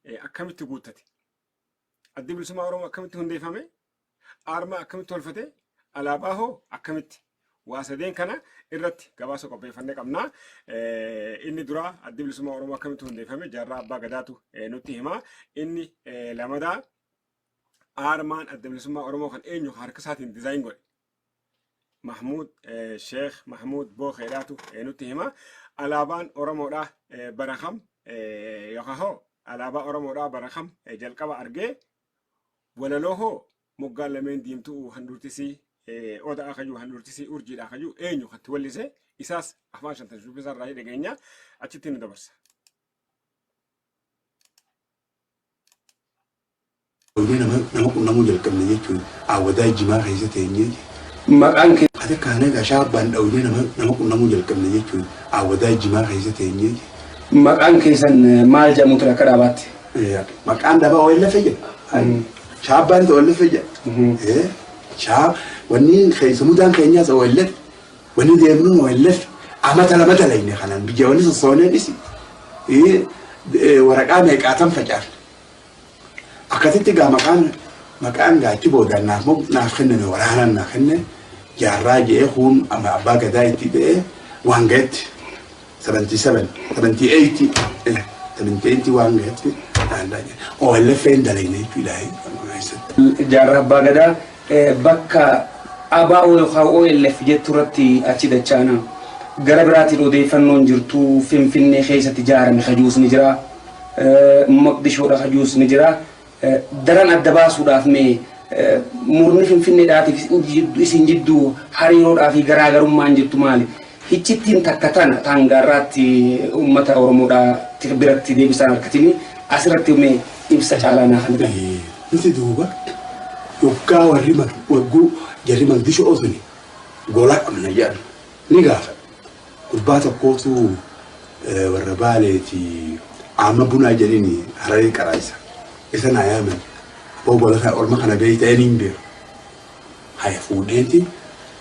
Akkamitti guuttate? Addi Bilisummaa Oromoo akkamitti hundeeffame? Aarmaa akkamitti tolfate? Alaabaa hoo akkamitti? Waa sadeen kana irratti gabaasa qopheeffannee qabna. Inni duraa Addi Bilisummaa Oromoo akkamitti hundeeffame Jaarraa Abbaa Gadaatu nutti hima. Inni lamadaa aarmaan Adda Bilisummaa Oromoo kan eenyu harka isaatiin dizaayin godhe? Mahmuud Sheekh Mahmuud Bookeedhaatu nutti hima. Alaabaan Oromoodha bara kam yookaan hoo alaabaa Oromoodha bara kam jalqaba argee walaloo hoo moggaan lameen diimtuu handhuurtisii odaa kayyuu handhuurtisii urjiidha kayyuu eenyu kan wallise isaas afaan shantan shubbisaa irraa dhageenya achitti nu dabarsa. Hojii nama nama qunnamuu jalqabne jechuun awwadaa jimaa keessa teenyee. Maqaan kee. Ati kaanee gashaa abbaan dhawdee nama nama qunnamuu jalqabne jechuun awwadaa jimaa keessa teenyee. Maqaan keessan maal jedhamu ture akka dhaabaatti? Maqaan dhaabaa OLF jedha. Shaabbaanis OLF jedha. Shaab wanni keessa mudaan keenyaas OLF wanni deemnuun OLF amata lama dalayne kanaan biyya wanni sossooneen dhisi. Waraqaa meeqaatan facaafne. Akkasitti gaa maqaan maqaan gaa achi boodaan naaf naaf kenname waraanaan naa kenne Jaarraa je'ee kuun amma abbaa gadaa itti ta'ee waan ga'etti 77 78 78 waan ga'etti OLF hin dalayne jechuudha keessatti. Jaarraa Abbaa Gadaa bakka ABO yookaan OLF jettu irratti achi dachaana. Gara biraatiin odeeffannoon jirtu Finfinnee keessatti ijaarame kajuus ni jira. Moqdishoodha kajuus ni jira. Daran adda baasuudhaaf mee murni Finfinneedhaatiif isin jidduu hariiroodhaa fi garaagarummaan jirtu maali? Hiccittiin takka tana taangaarraatti uummata Oromoodhaa biratti deebisaan harkatini asirratti mee ibsa caalaa naa kan Nuti duuba yoggaa warri wagguu jarri Moqdishoo suni gola qabna jedhan ni gaafadha. Gurbaa tokkootu warra Baaleeti Aama Bunaa jedhini Hararee qaraayisa. Isa naa yaaman. Abboo gola kana orma kana beeyta inni hin beeku. Haya fuudheeti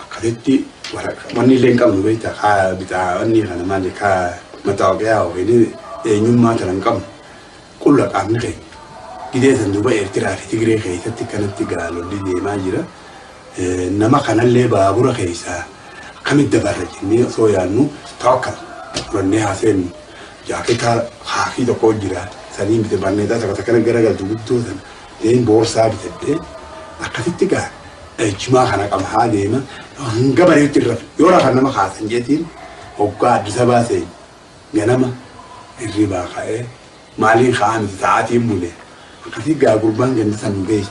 akkasitti waraqa wanni illee hin qabnu beeyta kaa bitaa wanni kana maali kaa mataawoqiyaa yookiin eenyummaa tana hin qabnu. Qulla qaamni keenya. Gidee san duuba Eertiraa fi Tigree keessatti kanatti gaalolli deemaa jira. Nama kanallee baabura keessaa akkamitti dabarra jennee osoo yaadnu tawakkal fudhannee haa seennu. Jaaketa haakii tokko jira. Saniin bite barneexaa takka takkana garagaltu guddoo sana deem boorsaa bitadhee akkasitti gaa jimaa kana qaba haa deema hanga bareetti irra yoo rafan nama kaasan jeetiin hoggaa Addis Ababaa seeni ganama hirribaa ka'ee maaliin ka'aa miti sa'aatiin bule akkasii gaa gurbaan ganda san nu geesse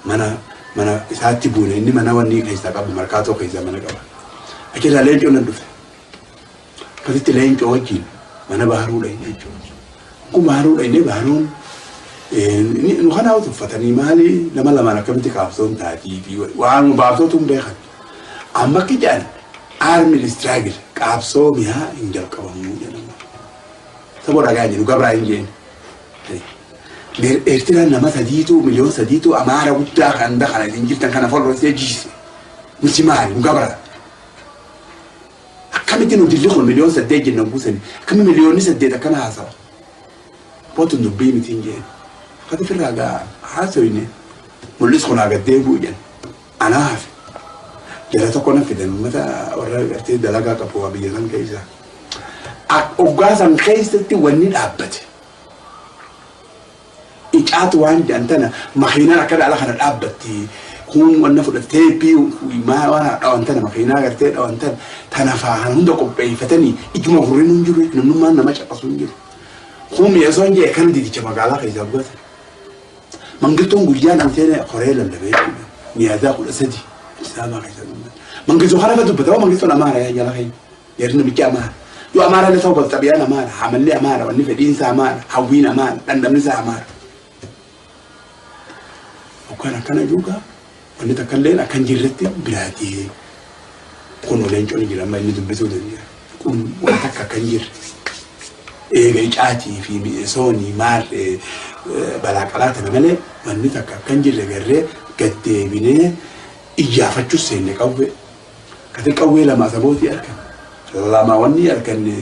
mana mana isaatti buune inni mana wanni keessaa qabu markaatoo keessaa mana qaba achirraa leencoo nan dhufe akkasitti leencoo wajjin mana baharuu dhayne jechuudha. Kun baharuu dhayne baharuun nu kanaa tuffatanii maali nama lamaan akkamitti qaabsoon taatii fi waan baabsootu hin beekan. Amma akka jedhan armed struggle qaabsoo mi'aa hin jalqabamuu jedhama. Saba ragaa jedhu gabraa hin jeen. Eertiraan nama sadiitu miliyoon sadiitu Amaara guddaa kan kana isin jirtan kana folloosee jiise. Nuti maali nu gabra. Akkamitti nu dilli kun miliyoon 8 jenna guusani akkami miliyoonni 8 akkana haasawa. Bootu dubbii miti hin jeen. Akkati firraa gaa haasoyne mul'is kun haa gaddeebi'u jedhan. Anaa hafe. Jara tokko na fidan uummata warra gartee dalagaa qabu waa biyya san keessa. Hoggaa san keessatti wanni dhaabbate. Icaatu waan jedhan tana makiinaan akka dhala kana dhaabbatti. Kun wanna fudhatte teeppii maa waan dhawan tana makiinaa gartee dhawan tana tana faa hunda qopheeffatanii ijuma gurri hin jiru namnummaan nama caqasu hin jiru. Kun mi'eessoon jee kan didicha magaalaa keessaa gubatan. Mangittoon guyyaa nan seene koree lallabee jechuudha. Miyaaziyaa 13 Addis Ababaa keessa dubbata. Mangittuu kana fa dubbata. Mangittuun Amaara yaa jala keenya. Jarri namichi Amaara. Yoo Amaara illee ta'uu baatu xabiyaan Amaara. Hamalli Amaara. Wanni fedhiinsa Amaara. Hawwiin Amaara. Dhandhamni isaa Amaara. Yookaan akkana juugaa wanni takka illee akka hin jirretti biraa kun leencoon jira amma inni dubbisuu danda'a. Kun waan takka akka hin jirre. Eega icaatii fi mi'eesoonii maarree balaa qalaa tana malee wanni takka akka hin jirre garree gaddeebinee iyyaafachuus seenne qawwee. Kati qawwee lama asabootii arganne. Lama wanni arganne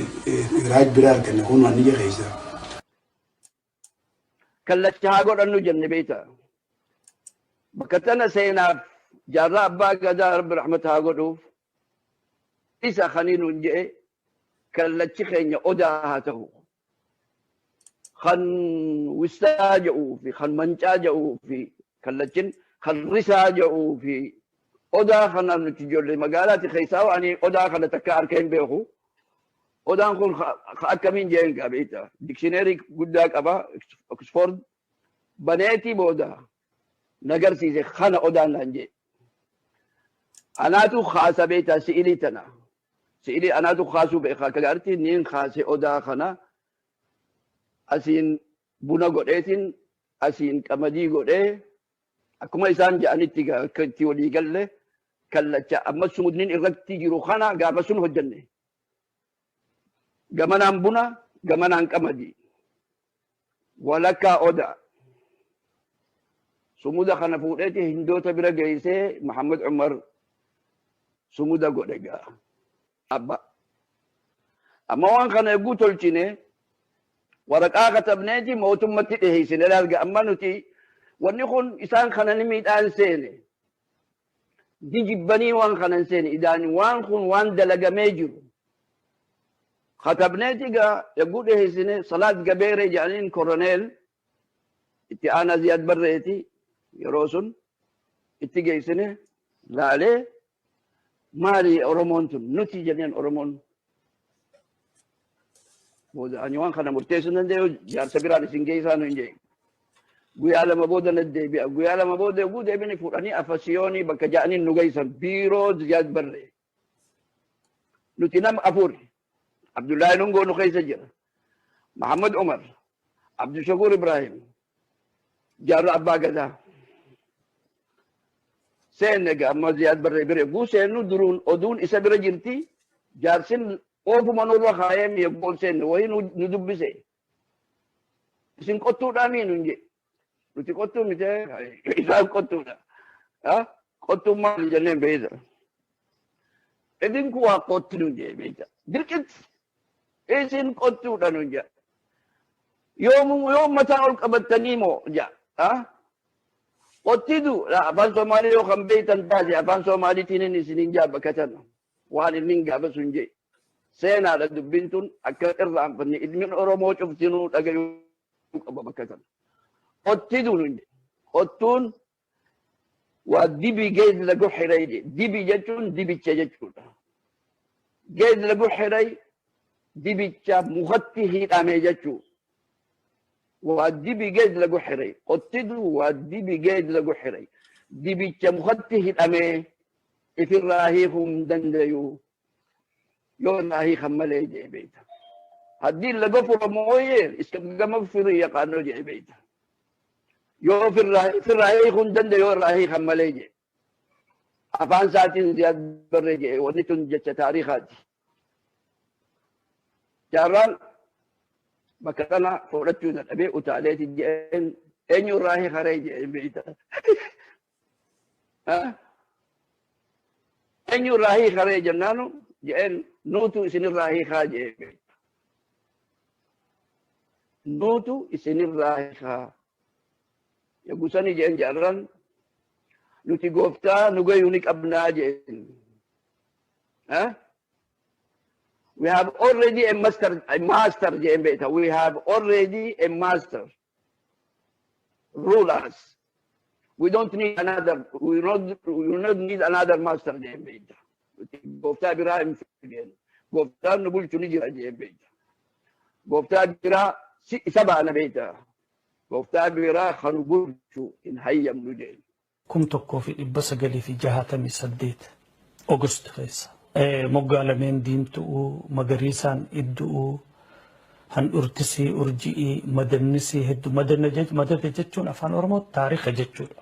raaj bira arganne kun wanni keessa. Kallacha haa godhannu jenne beeyta. Bakka tana seenaaf Jaarraa Abbaa Gadaa, Rabbi rahmata haa godhuuf, isa kanii nuun je'e, kallachi keenya odaa haa ta'u. Kan wistaa jedhuu fi kan mancaa jedhuu fi kallachin kan risaa jedhuu fi odaa kana nuti ijoollee magaalaati keessaa ani odaa kana takka harka hin beeku. Odaan kun akkamiin jeen gaa beekta. Dictionary guddaa qaba, Oxford baneetii booda nagarsiise, kana odaan naan jee. Anaatu kaasa beekta si'ilii tana. Si'ilii anaatu kaasuu beeka, akka gaaritti niin kaase. Odaa kana asiin buna godheetiin, asiin qamadii godhee, akkuma isaan jedhanitti akka itti walii galle, kallacha amma sumudniin irratti jiru kana gaafa sun hojjenne. Gamanaan buna, gamanaan qamadii. Walakkaa odaa. Sumuda kana fuudheeti Hindoota bira geessee Muhammad Umar sumuda godhe gaa. Abba. Amma waan kana eeguu tolchine, waraqaa katabneeti mootummatti dhiheessine. Ilaalga, amma nuti wanni kun isaan kana ni miidhaan seene. Jijibbanii waan kana hin seene idaan waan kun waan dalagamee jiru. Katabneeti gaa eeguu dhiheessine. Salaat Gabeeree jedhaniin, koroneel itti aanaa Ziyaad Barreeti yeroo sun itti geessine. Laalee, maali Oromoon tun nuti jenneen. Oromoon booda ani waan kana murteessuu danda'u, jaarsa biraan isin geessaa nu hin jee. Guyyaa 2 booda na deebi'a. Guyyaa 2 booda eeguu deebini fuudhanii Afasiyoonii bakka ja'aniin nu geessan, biiroo Ziyaad Barree. Nuti nama afur. Abdullaahi Nungoo nu keessa jira. Muhammad Umar, Abdushakur Ibrahim, Jaarraa Abbaa Gadaa. Seenne egaa amma Ziyaad Barree bira eeguu seennu, duruun oduun isa bira jirti. Jaarsin oofuma nurra kaayee mi'a ol seenne wayii nu dubbise. Isin qottuudhaa mii nun jedhe. Nuti qottuu miti, isaan qottuudha. Qottuun maali jenneen beeyta. Idin kun waa qotti nun jedhe beeyta. Dirqitti isin qottuudha nun jedhe. Yoom mataa ol qabattanii moo jedha. Qottidu afaan Somaalii yoo kan beeytan taate, afaan Somaaliitiin inni isiniin jaa bakka tana. Waan inni gaafa sun jedhe. Seenaadha dubbiin tun, akka irraanfanne ilmiin Oromoo cuftinuu dhagayuu qaba bakka tana. Qottidu nun jedhe. Qottuun waa dibi geed lagu xiray jedhe. Dibi jechuun dibicha jechuudha. Geed lagu xiray, dibicha mukatti hidhame jechuu. Waa dibi geed lagu xiray. Qottidu waa dibi geed lagu xiray. Dibicha mukatti hidhame ifirraa hiikuu hin dandayu. Yoo irraa hiikan malee jee beeyta. Haddii laga furo mooyee iska gama firii yaqaanoo jee beeyta. Yoo ifirraa hiikuu hin dandayu yoo irraa hiikan malee jee. Afaan isaatiin Ziyaad Barree jee, wanni tun jecha taariikaati. Jaarraan bakka kana fudhachuu dadhabee utaaleeti jeen, eenyu irraa hiikaree jee beeyta. Eenyu irraa hiikaree jennaanu jeen, nuutu isinirraa hiikaa jee beeyta. Nuutu isinirraa hiikaa. Yogusani jeen jaarraan, nuti gooftaa nu gayuu ni qabnaa jeen. We have already a master jeen beekta. We have already a master. Rule us. We don't need another, we not need another master jeen beekta. Gooftaa biraa hin fedhen. Gooftaan nu bulchu ni jira jeen beekta. Gooftaa biraa isa baana beekta. Gooftaa biraa kan nu bulchu hin hayyamnu jeen. 1968 August keessa. Moggaa lameen diimtu'uu, magariisaan iddu'uu, handhurtisii urji'ii, madannisii hedduu, madada jechuun afaan Oromoo taarika jechuudha.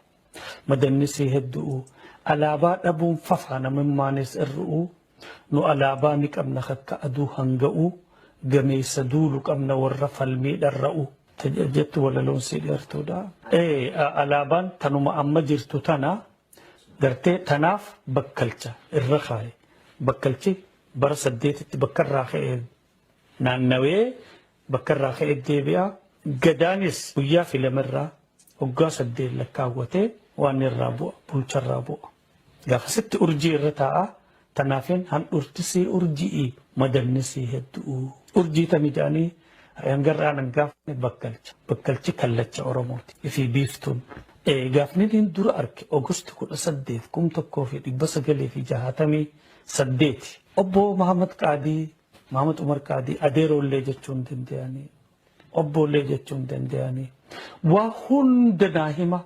Madannisii heddu'uu, alaabaa dhabuun fafaa namummaanis irru'uu, nu alaabaa ni qabna akka aduu hanga'uu, gameessa duulu qabna warra falmii dharra'u. Jettu walaloon sii dheertuudha. Alaabaan tanuma amma jirtu tana gartee tanaaf bakkalcha irra kaaye. Bakkalchi bara 8tti bakka irraa ka'ee naannawee bakka irraa ka'ee deebi'a. Gadaanis guyyaa filamerraa waggaa 8 lakkaawwatee waan irraa bu'a, bulcharraa bu'a. Gaafasitti urjii irra taa'a. Tanaafin handhurtisii urji'i, madannisii heddu'u. Urjii tami jedhanii hangarraan hangaafne bakkalcha. Bakkalchi kallacha Oromooti. Ifii biiftuun. Gaafni inni dura arke August 18 1968. Obbo Mahamad Qaadii, Mahamad Umar Qaadii, adeeroollee jechuun danda'anii, obboollee jechuun danda'anii. Waa hunda naa hima,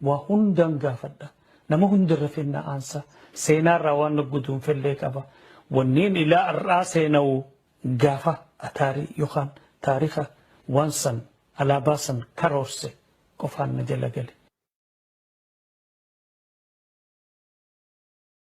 waa hundaan gaafadha. Nama hundarra fennaa aansa. Seenaarraa waan nu guduunfellee qaba. Wanneen ilaa har'aa seena'u gaafa ataarii yookaan taarika waan san alaabaa san karoorse qofaan na jala gale.